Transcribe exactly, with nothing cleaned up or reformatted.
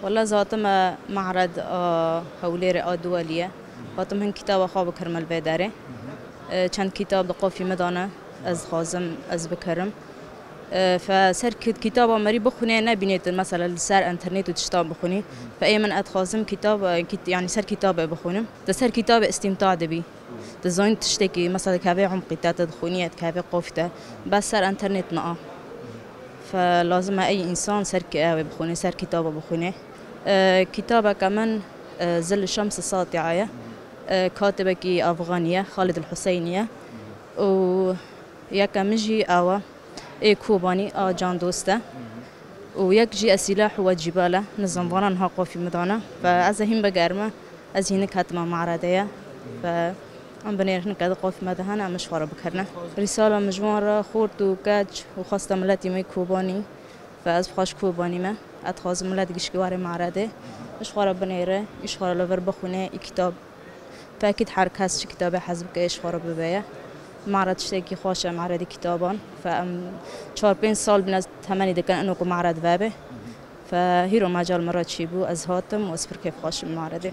Wela ez hatime Me'red a Hewlêrê a Duwelî ye. Hatim hin kitaba xwe bikirim li vê derê. E, çend kitab di qofî min de ne, ez dixwazim ez bikirim. E, fe ser ki-, kitaba merî bixwînê nebînê tu, mesela li ser enternet û tiştan bixwînî. Fe ê min ez dixwazim kitab, e, kit-, yanî ser kitabê bixwînim. Di ser kitabê îstîmta dibî. Dizanî tiştekî, mesela dikeve umqî te, tu dixwînî ye, dikeve qofî te. Bes ser enternet na. Fe lazim e ey însan ser ki-, ew ê bixwîne, ser kitaba bixwîne. E, kitabeke min, e, Zil Şems Sati'a ye. E, katibekî Afganî ye, Xalid El Huseynî ye. Û yeke min jî ew e, ê Kobanî a Can Dost e. Û yek jî Esîlah we Cîbal e, nizam vana niha qofî min dane. Fe ez ê hîn bigerime, ez hînik hatime Me'redê ye. Fe em binêrin ke di qofî me de hene, em ji xwe re bikirine. Rîsala min ji wan re xort û keç û xwesta miletî me Kobanî. Fe ez xweş Kobanî me. Ez dixwazim milet gişkî were Me'redê. Ji xwe re binêre, ji xwe re li vir bixwîne, î kitab. Fekîd her kes çi kitabê hez bike, ji xwe re bibe ye. Me'red tiştekî xweş e, Me'redê kitaban. Fe em çar pênc sal bîne temenî dikin ino ku Me'red vebe. Fe hîro mecal min re çîbû, ez hatim û ez pir kêfxweş im Me'redê.